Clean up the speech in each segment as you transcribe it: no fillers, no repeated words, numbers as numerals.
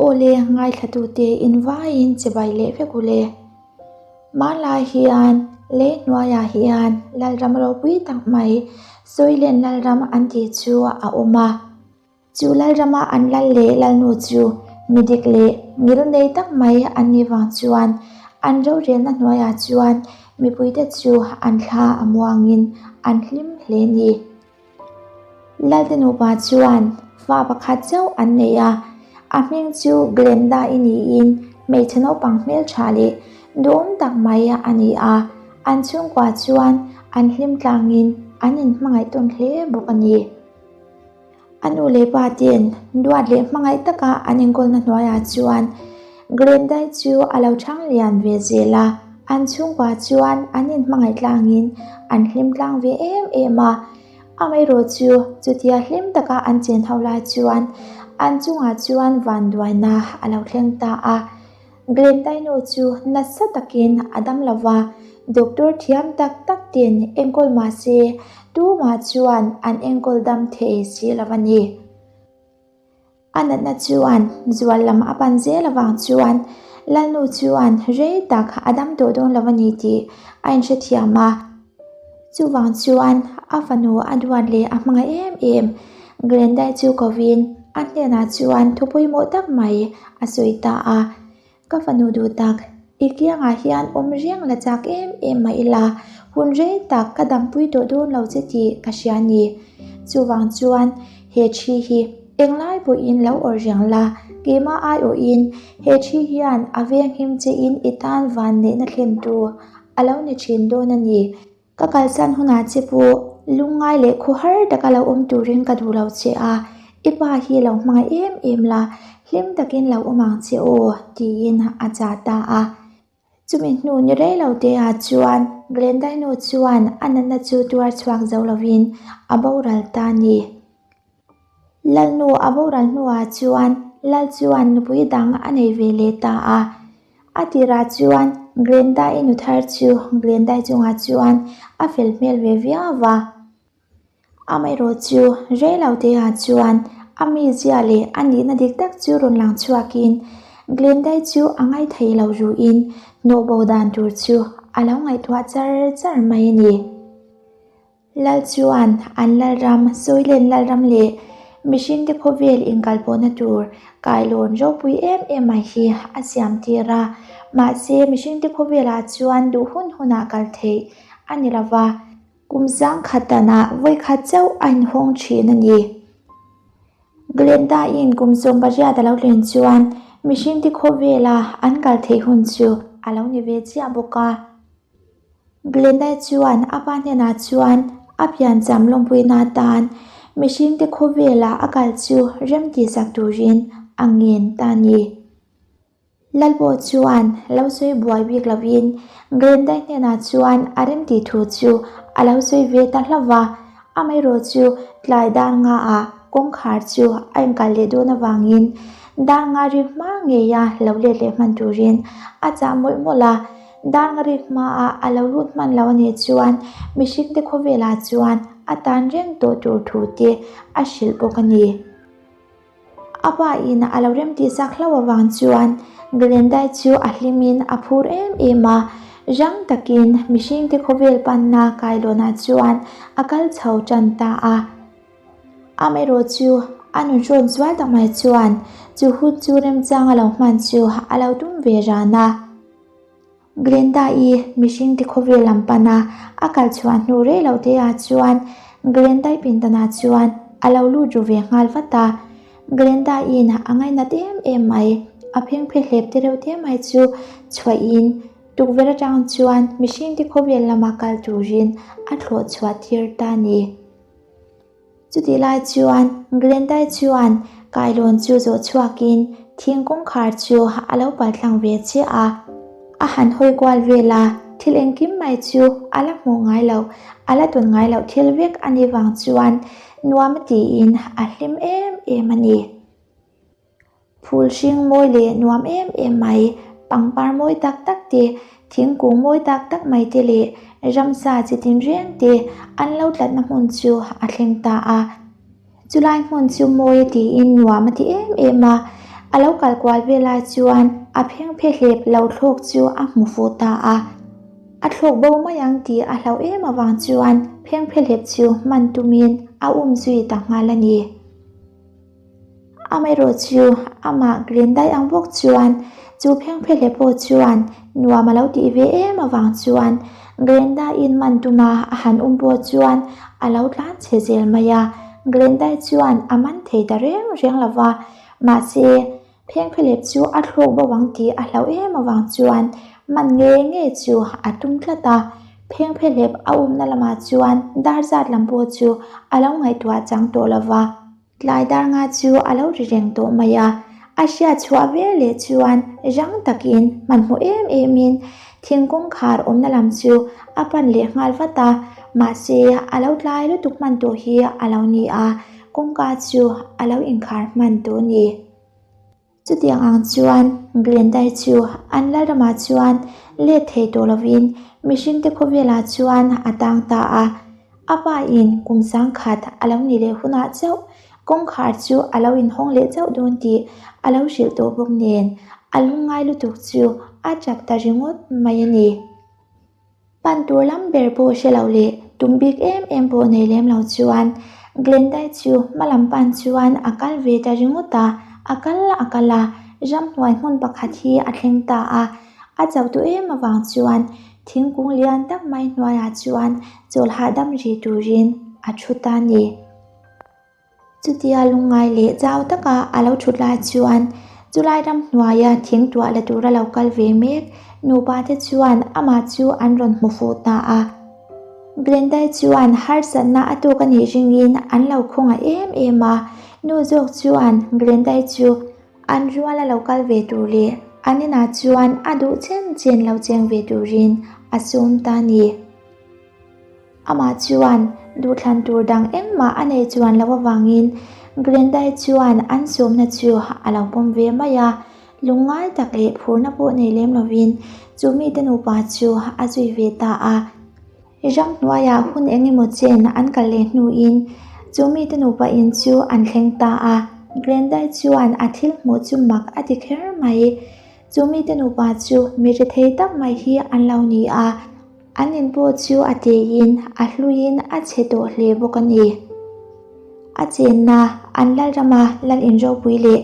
Aw le, ngaithlatute invaiin chibai leh vek u le. Hmanlai hian lei hnuaiah hian Lalram ropui tak mai Sawilen Lalram an tih chu a awm a. Chu Lalrama an lal leh Lalnu chu mi dik leh ngilnei tak mai an nih vang chuan an rorelna hnuaiah chuan mipuite chu an thla a muangin an hlim hle ni. Lalte nupa chuan fa pakhat chauh an nei a, a hming chu Glenda-i niin hmeichhe naupang hmeltha leh duhawm tak mai a ni a, an chhungkua chuan an hlim tlangin an inhmangaih tawn hle bawk a ni. A nu leh pa ten duat leh hmangaih taka an enkawlna hnuaiah chuan Glenda-i chu a lo chhang lian ve zel a, an chhungkua chuan an inhmangaih tlangin an hlim tlang ve em em a. Amaherawh chu chutia hlim taka an chen ho lai chuan an chungah chuan vanduaina a lo thleng ta a. Glenda-i nu chu nasa takin a dam lo va, doctor thiam tak tak ten enkawl mah se tumah chuan an enkawl dam thei si lo a ni. A natna chuan zual lam a pan zel avang chuan Lalnu chuan rei tak a dam tawh dawn lo a ni tih a inhrethiam a. Chuvang chuan a fanu a duat leh a hmangaih em em Glendai chu kovin a hnenah chuan thu pawimawh tak mai a sawi ta a. Ka fanu duh tak, i kiangah hian awm reng la chak em em mah ila, hun rei tak ka dampui tawh dawn lo che tih ka hria a ni. Chuvang chuan he thi hi englai pawhin lo awrh reng la, keimah aiawhin he thi hian a venghim chein i tan vanneihna thlentu a lo ni thin dawn a ni. Ka kalsan hunah che pawh lungngai leh khuhar taka lo awm turin ka duh lo che a, i pa hi lo hmangaih em em la, hlim takin lo awm ang che aw, tiin a chah ta a. Chumi hnu ni rei lo te ah chuan Glendai-nu chuan a natna chu tuar chhuak zo lovin a boral ta a ni. Lalnu a boral hnuah chuan Lal chuan nupui dang a nei ve leh ta a. A tirah chuan Glenda-i nu thar chu Glenda-i chungah chuan a fel hmel ve viau va. Amaherawh chu rei lo teah chuan a mizia leh a nihna dik tak chu rawn lang chhuakin Glenda-i chu a ngaithei lo ruin hnawhbo dan tur chu a lo ngaihtuah char char mai a ni. Lal chuan an Lalram, Sawilen Lalram leh mihringte khawvel inkalpawhna tur kailawn ropui em em mai hi a siam tir a. Mahse, mihringte khawvelah chuan duh hun hunah kal theih a ni lo va, kum zangkhat danah vawikhat chauh a inhawng thin a ni. Glenda-in kum 18 a lo tlen chuan mihringte khawvela an kal theih hun chu a lo ni ve chiah bawk a. Glenda chuan a pa hnenah chuan a piancham lawmpuina atan mihringte khawvela a kal chu rem tihsak turin a ngen ta a ni. Lalpawh chuan lo sawi buai bik lovin Glenda hnenah chuan a rem tih thu chu a lo sawi ve ta hlauh va, amaherawh chu tlai dar ngaah kawngkhar chu a inkal leh dawn avangin dar nga ri hma ngeia lo let leh hman turin a chah mawlh mawlh a. Darngarik hmaah a lo lut hman lo a nih chuan mihringte khawvelah chuan a tan reng tawh tur thu te a hrilh bawk a ni. A pa in a lo remtih sak hlauh avang chuan Glendai chu a hlimin a phur em em a, rang takin mihringte khawvel panna kailawnah chuan a kal chho tan ta a. Amaherawh chu a nun hrawn zual tak mai chuan chu hun chu remchang a lo hman chu a lo tum ve ran a. Glenda-i mihring te khawvel lam pana a kal chhuah hnu rei lo te ah chuan Glenda-i pindanah chuan a lo lut ru ve nghal vat a. Glenda-i'n a ngainat em em mai, a phengphe hlep te reuh te mai chu chhuahin tukverh atang chuan mihring te khawvel lama kal turin a thlawh chhuah tir ta a ni. Chutih lai chuan Glendai chuan kailawn chu zawh chhuakin thing kawngkhar chu a lo paltlang ve chiah a. A han hawi kual vel a, thil engkim mai chu a la hmuh ngai loh, a la tawn ngai loh thil vek a nih vang chuan nuam a tiin a hlim em em a ni. Phul hring mawi leh nuam em em mai, pangpar mawi tak tak te, thingkung mawi tak tak mai te leh ramsa chi tinreng te an lo tlatna hmun chu a thleng ta a. Chulai hmun chu mawi a tiin nuam a ti em em a. A lo kal kual vel lai chuan a phengphehlep lo thlawk chu a hmu fuh ta a. A thlawk bo mai ang tih a hlauh em avang chuan phengphehlep chu hman tumin a um zui ta nghal a ni. Amaherawh chu amah Glendai ang bawk chuan chu phengphehlep pawh chuan nuam a lo tih ve em avang chuan Glenda-in man tuma a han um pawh chuan a lo tlan chhe zel mai a. Glendai chuan a man thei ta reng reng lo va, mahse Phengphehlep chu a thlawk bo ang tih a hlauh em avang chuan man ngei ngei chu a tum tlat a. Phengphehlep a umna lamah chuan dar zat lam pawh chu a lo ngaihtuah chang tawh lo va. Tlai dar nga chu a lo ri reng tawh mai a. A hriat chhuah vel leh chuan rang takin hmanhmawh em emin thing kawngkhar awmna lam chu a pan leh nghal vat a. Mahse a lo tlai lutuk hman tawh hi a lo ni a. Kawngka chu a lo inkhar hman tawh a ni. Chutiang ang chuan Glendai chu an lalramah chuan let thei tawh lovin mihringte khawvelah chuan a tang ta a. A pa in kum sangkhat a lo nih leh hunah chauh kawngkhar chu a lo inhawng leh chauh dawn tih a lo hrilh tawh bawk nen a lungngai lutuk chu a tap ta ringawt mai a ni. Pan tur lam ber pawh hre lo leh tum bik em em pawh nei lem lo chuan Glendai chu hma lam pan chuan a kal ve ta ringawt a, a kal a kal a, ramhnuai hmun pakhat hi a thleng ta a, a chauh duh em avang chuan thingkung lian tak mai hnuaiah chuan chawl hahdam rih turin a thu ta a ni. Chutia lungngai leh chau taka a lo thut lai chuan chulai ram hnuaia thing tuah la tura lo kal ve mek nupa te chuan amah chu an rawn hmu fuh ta a. Glendai chuan harsatna a tuk a nih ringin an lo khawngaih em em a, nu zawk chuan Glendai chu an ruala lo kal ve tur leh an inah chuan a duh chen chen lo cheng ve turin a sawm ta a ni. Amah chuan duhthlan tur dang engmah a nei chuan loh avangin Glendai chuan an sawmna chu a lo pawm ve mai a, lungngai tak leh phurna pawh nei lem lovin chu mite nupa chu a zui ve ta a. Ramhnuaiah hun eng emaw chen an kal leh hnuin chu mite nupa in chu an thleng ta a, Glendai chuan a thil hmuh chu mak a ti kher mai. Chu mite nupa chu mi rethei tak mai hi an lo ni a. An in pawh chu a teiin a hluiin a chhe tawh hle bawk a ni. A chenna an lalrama lal in ropui leh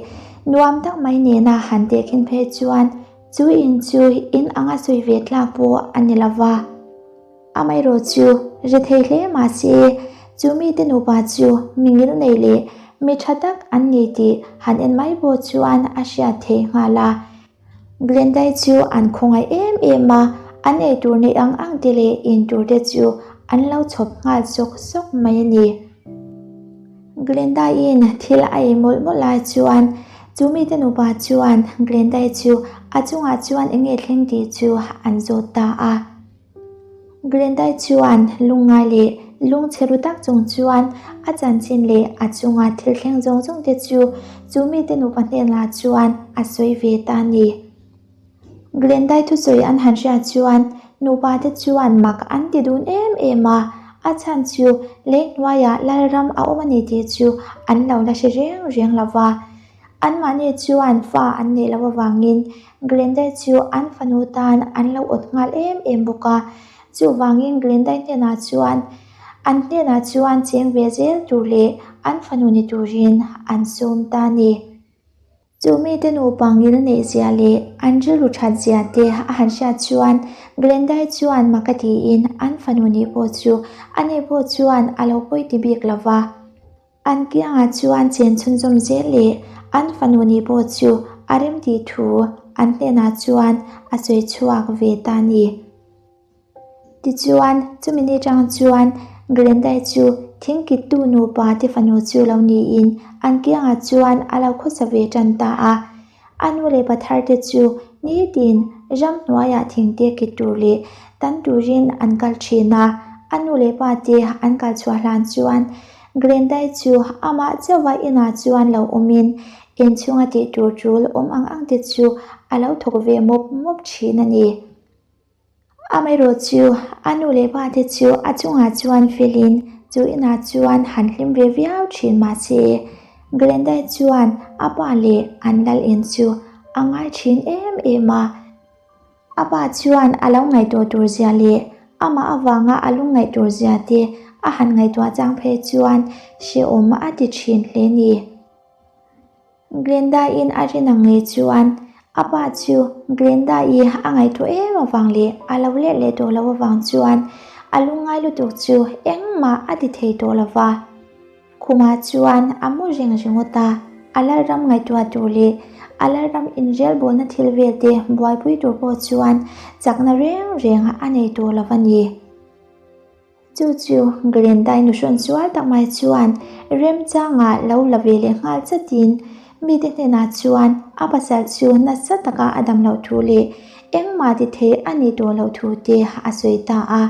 nuam tak mai nena han tehkhin phei chuan chu in chu in anga sawi ve tlak pawh a ni lo va. Amaherawh chu ri thei hle mah se chu mite nupa chu mi ngil nei leh mi tha tak an ni tih han en mai pawh chuan a hriat theih nghal a. Glendai chu an khawngaih em em a, an eitur neih ang ang te leh intur te chu an lo chhawp nghal sawk sawk mai a ni. Glendaiin thil a ei mawlh mawlh lai chuan chu mite nupa chuan Glendai chu a chungah chuan eng nge thleng tih chu an zawt ta a. Glendai chuan lungngai leh lungchhe ru tak chung chuan a chanchin leh a chunga thil thleng zawng zawng te chu chu mite nupa hnenah chuan a sawi ve ta a ni. Glendai thusawi an han hriat chuan nupa te chuan mak an ti dun em em a, a chhan chu lei hnuaiah Lalram a awm a ni tih chu an lo la hre reng reng lo va. Anmahni chuan fa an neih loh avangin Glendai chu an fanu tan an lo awt nghal em em bawk a. Chuvangin Glendai hnenah chuan an hnenah chuan cheng ve zel tur leh an fanu ni turin an sawm ta a ni. Chu mite nupa ngil neih zia leh an rilru that zia te a han hriat chuan Glendai chuan mak a tiin an fanu nih pawh chu ani pawh chuan a lo pawi ti bik lo va. An kiangah chuan chen chhunzawm zel leh an fanu nih pawh chu a remtih thu an hnenah chuan a sawi chhuak ve ta a ni. Tichuan, chumi ni tang chuan Glendai chu thingkittu nupa te fanu chu lo niin an kiangah chuan a lo khawsa ve tan ta a. A nu leh pa thar te chu nitin ramhnuaiah thingte kit tur leh tan turin an kal thin a. A nu leh pa te an kal chhuah hlan chuan Glendai chu amah chauha inah chuan lo awmin inchhunga tih tur tul awm ang ang te chu a lo thawk ve mawp mawp thin a ni. Amaherawh chu a nu leh pa te chu a chungah chuan felin chu inah chuan han hlim ve viau thin mahse. Glendai chuan a pa leh an lal in chu a ngai thin em em a. A pa chuan a lo ngaihtuah tur zia leh amah avanga a lungngaih tur zia te a han ngaihtuah chang phei chuan hrehawm a ti thin hle ni. Glenda-in a rin ang ngei chuan a pa chu Glenda-i a ngaihtuah em avang leh a lo let leh tawh loh avang chuan a lungngai lutuk chu engmah a ti thei tawh lo va. Khumah chuan a mu reng ringawt a, a lalram ngaihtuah tur leh a lalram inrelbawlna thil vel te buaipui tur pawh chuan chakna reng reng a nei tawh lo a ni. Chu chu Glendai nuhrawn sual tak mai chuan remchangah lo la ve leh nghal chatin mite hnenah chuan a pasal chu nasa taka a dam loh thu leh engmah ti thei a nih tawh loh thu te a sawi ta a.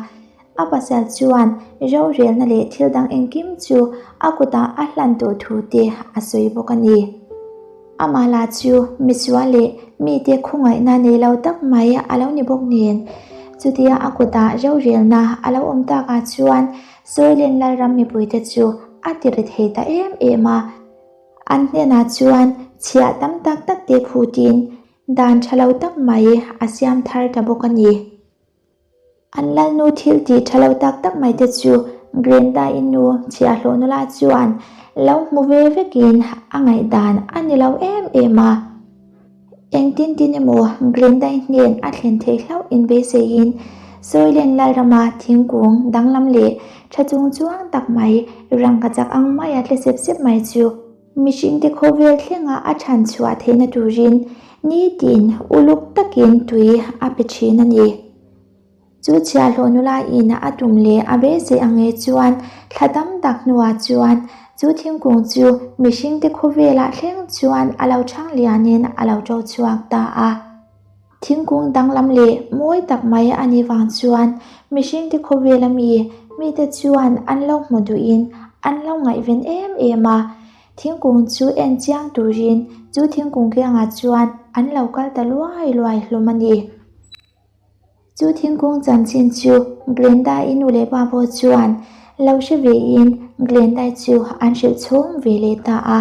A pasal chuan rorelna leh thil dang engkim chu a kutah a hlan tawh thu te a sawi bawk a ni. Amah lah chu misual leh mite khawngaihna nei lo tak mai a lo ni bawk nen, chutia a kutah rorelna a lo awm takah chuan Sawilen Lalram mipuite chu a ti ri thei ta em em a. An hnenah chuan chhiah tam tak tak te phutin dan tha lo tak mai a siam thar ta bawk a ni. An lalnu thil tih tha lo tak tak mai te chu Glenda-i nu chhiahhlawh nula chuan lo hmu ve vekin a ngaihdan a ni lo em em a. Engtin tin emaw Glenda-i hnen a thlen theih hlauh inbeiseiin Sawilen Lalrama thingkung danglam leh tha chung chuang tak mai rangkachak ang maia tle sep sep mai chu Mihringte khawvel thlenga a chhan chhuah theihna turin nitin uluk takin tui a pe thin a ni. Chu chhiahhlawh nula in a tum leh a beisei ang e chuan thla tam tak hnuah chuan chu thingkung chu mihringte khawvelah thleng chuan a lo chhang lianin a lo ṭo chhuak ta a. Thingkung danglam leh mawi tak mai a nih vang chuan mihringte khawvela mi mite chuan an lo hmu duhin an lo ngaihven em em a. Thingkung chu en chiang turin chu thingkung kiangah chuan an lo kal ta luai luai hlawm a ni. Chu thingkung chanchin chu Glenda-i nu leh pa pawh chuan lo hre vein Glenda-i chu an hrilh chhung ve leh ta a.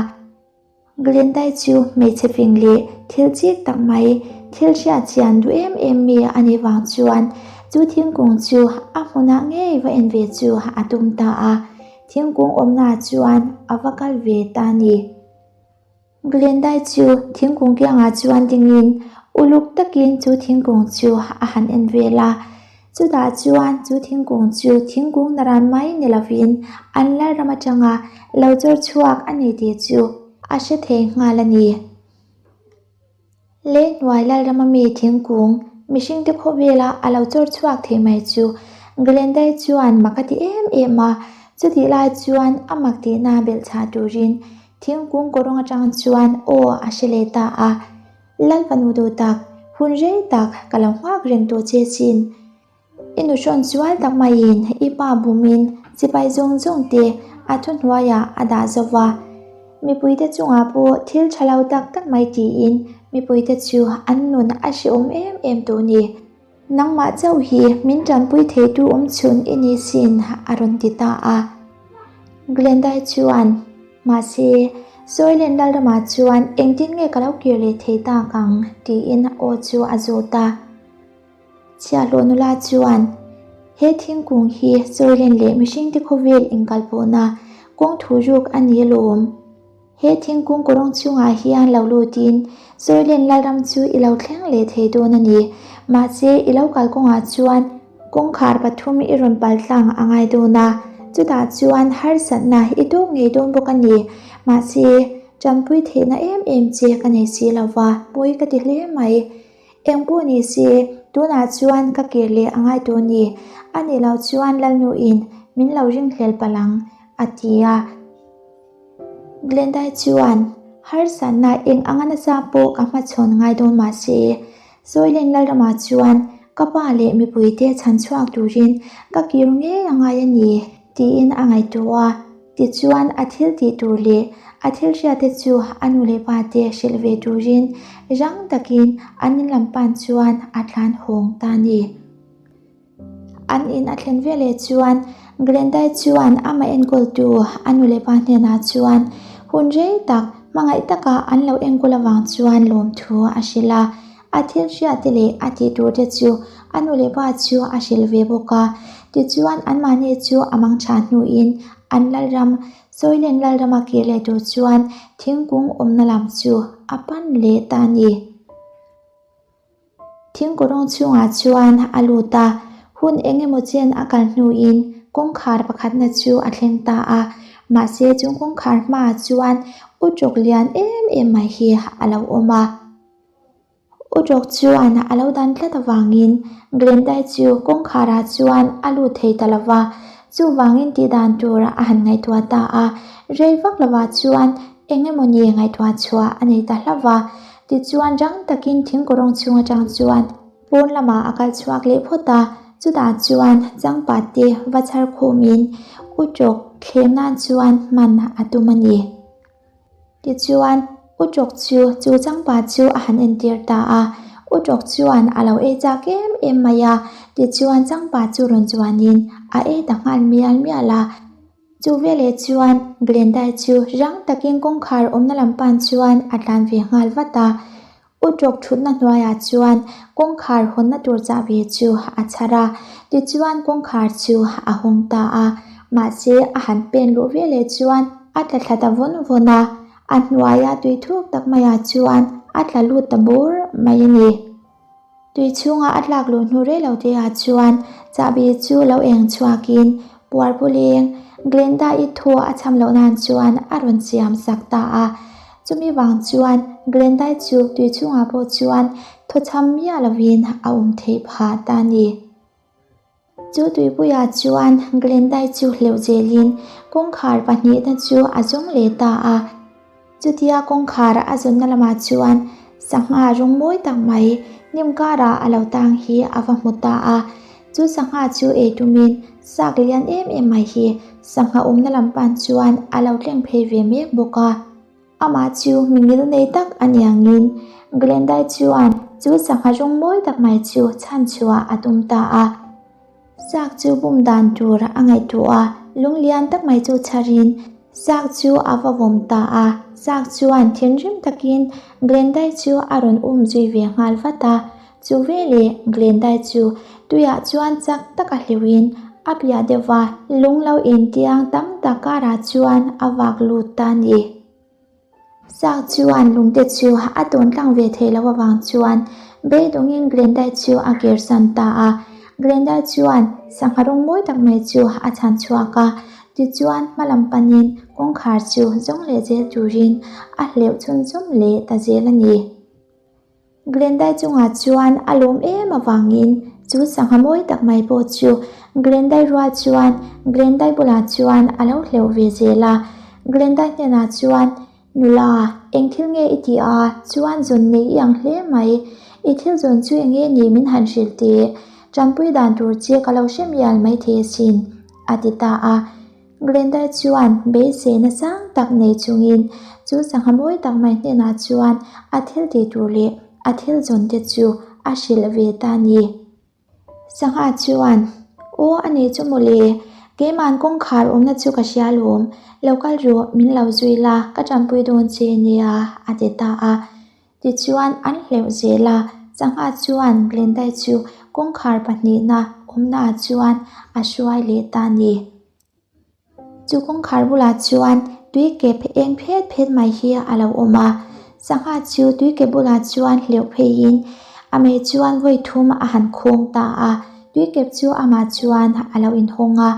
Glendai chu hmeichhe fing leh thil chik tak mai, thil hriat chian duh em em mi a nih vang chuan chu thingkung chu a hmunah ngei va en ve chu a tum ta a, thingkung awmnaah chuan a va kal ve ta a ni. Glendai chu thingkung kiangah chuan dingin uluk takin chu thingkung chu a han en vel a, Chutah chuan chu thingkung chu thingkung naran mai ni lovin an lalram atanga lo chawr chhuak a ni tih chu a hre thei nghal a ni. Lei hnuai lalrama mi thingkung mihringte khawvela a lo chawr chhuak thei mai chu Glendai chuan mak a ti em em a, chutih lai chuan a mak tihna belhchhah turin thingkung kawrawng atang chuan aw a hre leh ta a. Lal fanu duh tak, hun rei tak ka lo nghak reng tawh che chin. I nuhrawn sual tak maiin i pa bumin sipai zawng zawng te a thuhnuaiah a dah zo va. Mipuite chungah pawh thil tha lo tak tak mai tiin mipuite chu an nun a hrehawm em em tawh ni. Nangmah chauh hi min tanpui theitu awm chhun i ni sin a rawn ti ta a. Glendai chuan, Mahse, Sawilen Lalramah chuan engtin nge ka lo kir leh thei tak ang? tiin aw chu a zawt a. Chhiahhlawh nula chuan, He thingkung hi Sawilen leh mihringte khawvel inkalpawhna kawng thu ruk a ni alawm. He thingkung kawrawng chhungah hian lo lutin Sawilen Lalram chu i lo thleng leh thei dawn a ni. Mahse, i lo kal kawngah chuan kawngkhar pathum i rawn pal tlang a ngai dawn a, chutah chuan harsatna i tawk ngei dawn bawk a ni. Mahse, tanpui theihna em em che ka nei si lo va, pawi ka ti hle mai. Eng pawh ni se, tunah chuan ka kir leh a ngai tawh ni. A nih loh chuan Lalnuin min lo ringhlel palh ang, a ti a. Glendai chuan harsatna eng anga nasa pawh ka hmachhawn ngai dawn mah se, Sawilen Lalramah chuan ka pa leh mipuite chhan chhuak turin ka kir ngei a ngai a ni tiin a ngaihtuah a. Tichuan a thil tih tur leh a thil hriatte chu a nu leh pa te hrilh ve turin rang takin an in lam pan chuan a tlan hawng ta a ni. An in a thlen veleh chuan Glendai chuan amah enkawltu a nu leh pa hnenah chuan Hun rei tak hmangaih taka an lo enkawl avang chuan lawmthu a hrilh a. A thil hriat te leh a tih tur te chu a nu leh pa chu a hrilh ve bawk a. Tichuan anmahni chu a mang tha hnuin an lalram Sawilen lalrama kir leh tur chuan thingkung awmna lam chu a pan leh ta a ni. Thingkawrawng chhungah chuan a lut a, hun eng emaw chen a kal hnuin kawngkhar pakhatna chu a thleng ta a, mahse chung kawngkhar hmaah chuan utrawk lian em em mai hi a lo awm a. Utrawk chuan a lo dan tlat avangin Glendai chu kawngkharah chuan a lut thei ta lo va, chuvangin tih dan tur a han ngaihtuah ta a, rei vak lovah chuan eng emaw ni ngaihtuah chhuah a nei ta hlauh va. Tichuan rang takin thingkawrawng chhung atang chuan pawn lamah a kal chhuak leh phawt a, chutah chuan changpat te va chhar khumin Utrawk thlem nan chuan hman a tum a ni. Tichuan Utrawk chu chu changpat chu a han entir ta a, Utrawk chuan a lo ei chak em em mai a, tichuan changpat chu rawn chuanin a ei ta nghal mial mial a. Chu veleh chuan Glendai chu rang takin kawngkhar awmna lam pan chuan a tlan ve nghal vat a. Utrawk thutna hnuaiah chuan kawngkhar hawnna tur chahbi chu a chhar a, tichuan kawngkhar chu a hawng ta a. Mahse a han pen luh veleh chuan a tla thla ta vawn vawn a, a hnuaia tui thuk tak maiah chuan a tla lut ta bur mai a ni. Tui chhunga a tlak luh hnu rei lo te ah chuan chahbi chu lo eng chhuakin puar pu leng Glenda-i thu a chham loh nan chuan a rawn siam sak ta a. Chumi vang chuan Glenda-i chu tui chhungah pawh chuan thawchham miah lovin a awm theih phah ta a ni. Chu tuipuiah chuan Glendai chu hleuh zelin kawngkhar pahnihna chu a zawng leh ta a. Chutia kawngkhar a zawnna lamah chuan sangha rawng mawi tak mai hnim karah a lo tang hi a va hmu ta a. Chu sangha chu ei tumin sak lian em em mai hi sangha awmna lam pan chuan a lo tleng phei ve mek bawk a. Amah chu mi ngil nei tak a niangin Glendai chuan chu sangha rawng mawi tak mai chu chhan chhuah a tum ta a. Sak chu bum dan tur a ngaihtuah a, lung lian tak mai chu chharin sak chu a va vawm ta a. Sak chuan thinrim takin Glendai chu a rawn um zui ve nghal vat a. Chu veleh Glendai chu tuiah chuan chak taka hleuhin a piah deuh va, lung lo intiang tam tak karah chuan a vak lut ta a ni. Sak chuan lungte chu a tawn tlang ve theih loh avang chuan beidawngin Glendai chu a kirsan ta a. Glendai chuan sangha rawng mawi tak mai chu a chhan chhuak a, tichuan hmalam panin kawngkhar chu zawng leh zel turin a hleuh chhunzawm leh ta zel a ni. Glendai chungah chuan a lawm em avangin chu sangha mawi tak mai pawh chu Glendai rual chuan Glendai bulah chuan a lo hleuh ve zel a. Glendai hnenah chuan, Nula, eng thil nge i tih a? Chuan zawn nei i ang hle mai. I thil zawn chu eng nge ni min han hrilh teh? Tanpui dan tur che ka lo hre mial maithei asin, a ti ta a. Glenda chuan beiseina sang tak nei chungin chu sangha mawi tak mai hnenah chuan a thil tih tur leh a thil zawn te chu a hrilh ve ta a ni. Sangha chuan, Aw a nih chu mawle, keiman kawngkhar awmna chu ka hria lawm, lo kal rawh min lo zui la ka tanpui dawn che nia a ti ta a. Tichuan an hleuh zel a, sangha chuan Glendai chu kawngkhar pahnihna awmnaah chuan a hruai leh ta a ni. Chu kawngkhar bulah chuan tui kep eng phet phet mai hi a lo awm a, sangha chu tui kep bulah chuan hleuh pheiin a mei chuan vawi thum a han khawng ta a, tui kep chu amah chuan a lo inhawng a,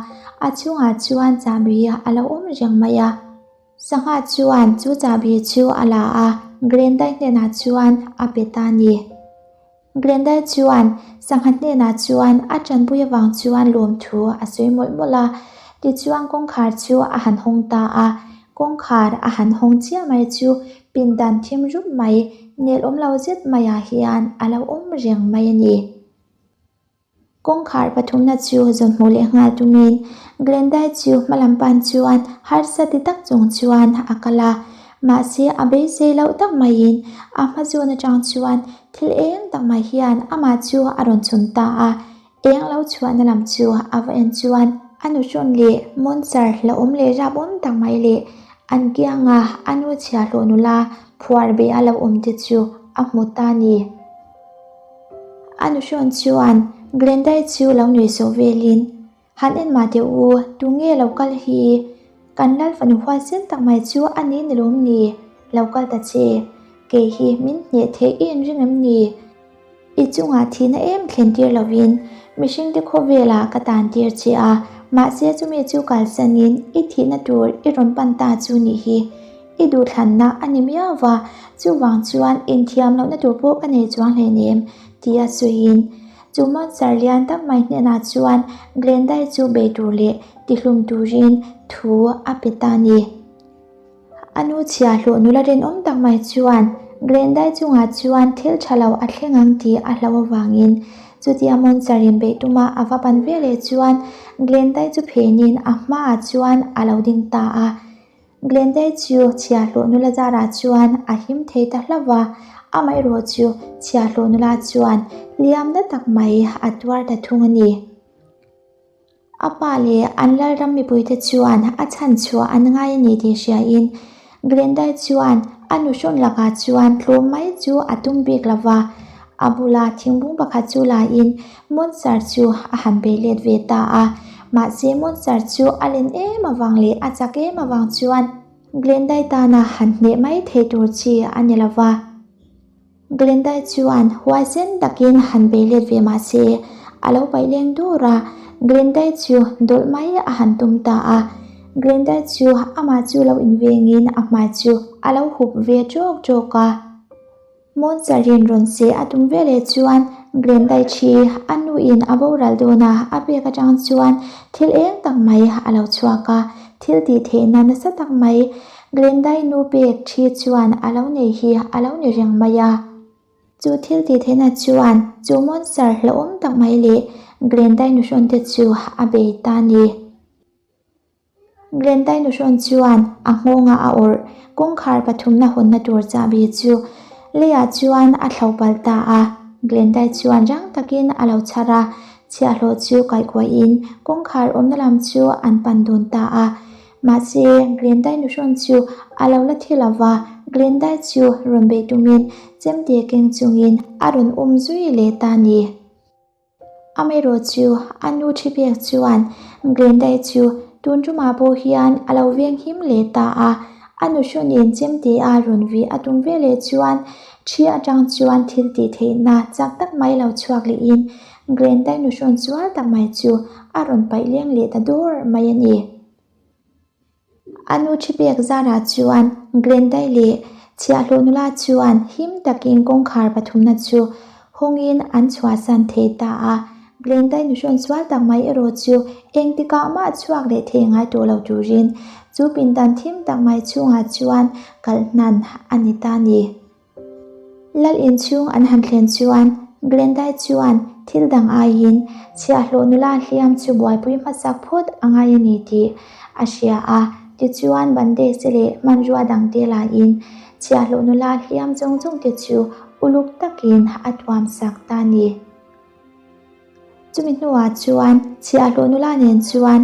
a chhungah chuan chahbi a lo awm reng mai a. Sangha chuan chu chahbi chu a la a, Glendai hnenah chuan a pe ta a ni. Glendai chuan sangha hnenah chuan a tanpui avang chuan lawmthu a sawi mawlh mawlh a, tichuan kawngkhar chu a han hawng ta a. Kawngkhar a han hawng chiah mai chu pindan thim rup mai, nelawm lo zet maiah hian a lo awm reng mai a ni. Kawngkhar pathumna chu zawn hmuh leh nghal tumin Glendai chu hmalam pan chuan harsa ti tak chung chuan a kal a, mahse a beisei loh tak maiin a hma zawn atang chuan thil eng tak mai hian amah chu a rawn chhun ta a, eng lo chhuahna lam chu a va en chuan a nuhrawn leh monster hlauhawm leh rapawm tak mai leh. An kianga a nu chhiahhlawh nula phuar beh a lo awm te chu a hmu ta ni. A nuhrawn chuan Glendai chu lo nuih sawh velin, Han en mah teh u, tunge lo kal hi? Kan lal fanu huaisen tak mai chu a ni ni lawm ni? Lo kal ta che, kei hi min hneh theih i inring em ni? I chungah thihna em thlen tir lovin mihringte khawvelah ka tan tir che a, mahse chumi chu kalsanin i thihna tur i rawn pan ta chu nih hi. I duhthlanna a ni miau va, chuvang chuan inthiam lohna tur pawh ka nei chuang hleinem, tia sawiin chu monster lian tak mai hnenah chuan Glendai chu bei tur leh tihlum turin thu a pe ta a ni. A nu chhiahhlawh nula rinawm tak mai chuan Glendai chungah chuan thil tha lo a thleng ang tih a hlauh avangin chutia monster in beih tuma a va pan ve leh chuan Glendai chu phenin a hmaah chuan a lo ding ta a. Glendai chu chhiahhlawh nula zarah chuan a him thei ta hlauh va, amaherawh chu chhiahhlawh nula chuan hliamna tak mai a tuar ta thung a ni. A pa leh an lalram mipuite chuan a chhan chhuah an ngai a ni tih hriain Glendai chuan a nuhrawn lakah chuan tlawm mai chu a tum bik lo va, a bula thingbung pakhat chu lain Monster chu a han bei let ve ta a. Mahse Monster chu a len em avang leh a chak em avang chuan Glendai tana han hneh mai thei tur chi a ni lo va. Glendai chuan huaisen takin han bei let ve mah se, a lo paih leng dur a, Glendai chu dawlh mai a han tum ta a. Glendai chu amah chu lo invengin a hmai chu a lo hup ve ṭawk ṭawk a. Monster-in rawn se a tum veleh chuan Glendai ṭhi a nuin a boral dawn a, a pek aṭang chuan thil eng tak mai a lo chhuak a, thil tih theihna nasa tak mai Glendai nu pek thi chuan a lo nei hi a lo ni reng mai a. Chu thil tih theihna chuan chu monster hlauhawm tak mai leh Glendai nuhrawn te chu a bei ta a ni. Glendai nuhrawn chuan a nghawngah a awrh kawngkhar pathumna hawnna tur chahbi chu leiah chuan a thlo palh ta a. Glendai chuan rang takin a lo chhar a, chhiahhlawh chu kaihkuahin kawngkhar awmna lam chu an pan dun ta a. Mahse, Glendai nuhrawn chu a lo la thi lo va, Glendai chu rawn beih tumin chemte keng chungin a rawn um zui leh ta a ni. Amaherawh chu a nu thi pek chuan Glendai chu tun tumah pawh hian a lo veng him leh ta a, a nuhrawnin chemte a rawn vih a tum veleh chuan thi atang chuan thil tih theihna chak tak mai lo chhuak lehin Glendai nuhrawn chual tak mai chu a rawn paih leng leh ta dawr mai a ni. A nu thi pek zarah chuan Glendai leh chhiahhlawh nula chuan him takin kawngkhar pathumna chu hawngin an chhuahsan thei ta a. Glendai nuhrawn sual tak mai erawh chu engtikah mah chhuak leh thei ngai tawh lo turin chu pindan thim tak mai chhungah chuan kalhnan a ni ta a ni. Lal inchhung an han thlen chuan Glendai chuan thil dang aiin chhiahhlawh nula hliam chu buaipui hmasak phawt a ngai a ni tih a hria a. Tichuan bandage leh hmanrua dangte laiin chhiahhlawh nula hliam zawng zawngte chu uluk takin a tuamsak ta a ni. Chumi hnuah chuan chhiahhlawh nula nen chuan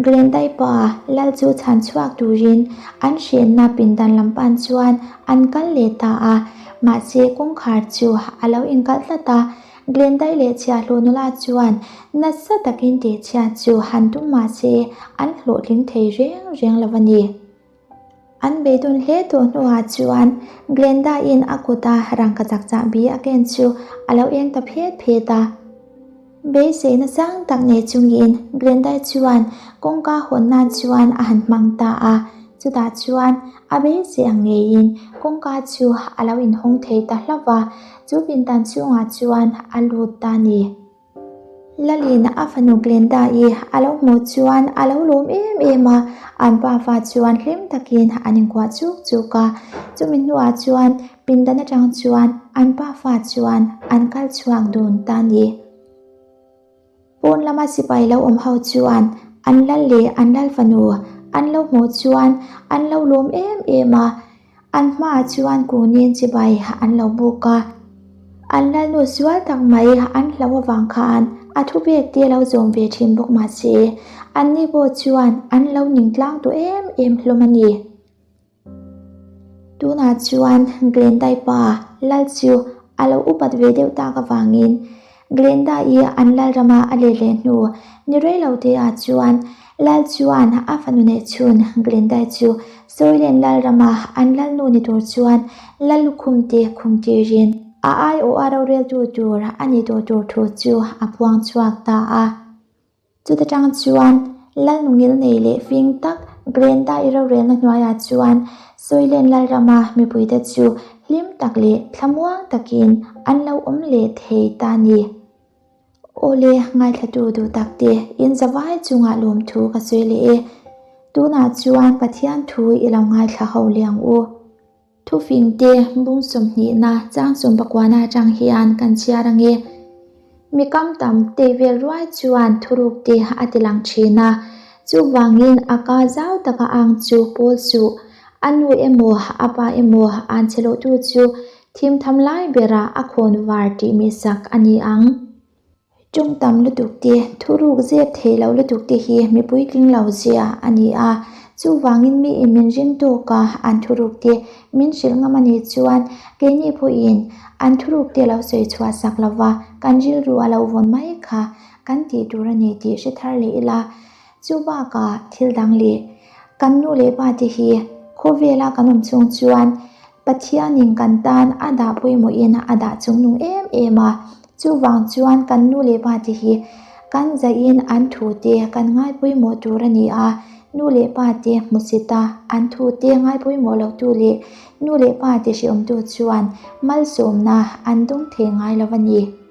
Glendai pa lal chu chhan chhuak turin an hrenna pindan lam pan chuan an kal leh ta a, mahse kawngkhar chu a lo inkalh tlat a, Glendai leh chhiahhlawh nula chuan nasa takin tehchhia chu han tum mahse an hlawhtling thei reng reng lo a ni. An beidawn hle tawh hnuah chuan Glenda-in a kuta rangkachak chahbi a ken chu a lo eng ta phet phet a. Beiseina sang tak nei chungin Glenda chuan kawngka hawn nan chuan a han hmang ta a, chutah chuan a beisei ang ngeiin kawngka chu a lo inhawng thei ta hlauh va, chu pindan chhungah chuan a lut ta a ni. Lalin a fanu Glenda-i a lo hmuh chuan a lo lawm em em a, an pafa chuan hlim takin an inkuah chuk chuk a. Chumi hnuah chuan pindan atang chuan an pafa chuan an kal chhuak dun ta a ni. Pawn lama sipai lo awm ho chuan an lal leh an lal fanu an lo hmuh chuan an lo lawm em em a. An hmaah chuan kunin chibai an lo buk a, an lalnu sual tak mai an hlauh avang khan a thupek te lo zawm ve thin bawk mahse anni pawh chuan an lo ning tlang tawh em em hlawm a ni. Tunah chuan Glendai pa lal chu a lo upat ve deuh tak avangin Glenda-i an lalrama a let leh hnu ni rei lo te ah chuan lal chuan a fanu neih chhun Glendai chu Sawilen lalrama an lalnu ni tur chuan lal lukhum te khum tirin a aiawh a roreltu tur a ni tawh tur thu chu a puang chhuak ta a. Chuta tang chuan Lalnungil nei leh fing tak Glenda-i rorelna hnuaiah chuan Sawilen Lalrama mipuite chu hlim tak leh thlamuang takin an lo awm leh thei ta ni. Awle, ngaithlatu duh takte, in zavai chungah lawmthu ka sawi leh e. Tunah chuan Pathian thu i lo ngaithla ho leh ang u. Thufingte bung sawmhnihna chang sawmpakuana atang hian kan chhiar ange. Mi kam tam tei vel ruai chuan thuruk te a ti lang thin a, chuvangin a ka zau taka ang chu pawl suh. A nu emaw a pa emaw an che loh tu chu thim tham lai berah a khawn var tih mi sak a ni ang. Ṭawng tam lutuk te, thuruk zep thei lo lutuk te hi mi puitling lo zia a ni a. Chuvangin miin min ring tawk a, an thuruk te min hrilh ngam a nih chuan keini pawhin an thuruk te lo sawi chhuah sak lo va, kan rilru a lo vawn mai kha kan tih tur a ni tih hre thar leh ila. Chu bakah thil dang leh kan nu leh pa te hi khawvela kan awm chhung chuan Pathianin kan tan a dah pawimawhin a dah chungnung em em a, chuvang chuan kan nu leh pa te hi kan zaihin an thu te kan ngai pawimawh tur a ni a, nu leh pa te hmusit a, an thu te ngai pawimawh lo tu leh nu leh pa te hreawmtu chuan malsawmna an dawng thei ngai lo a ni.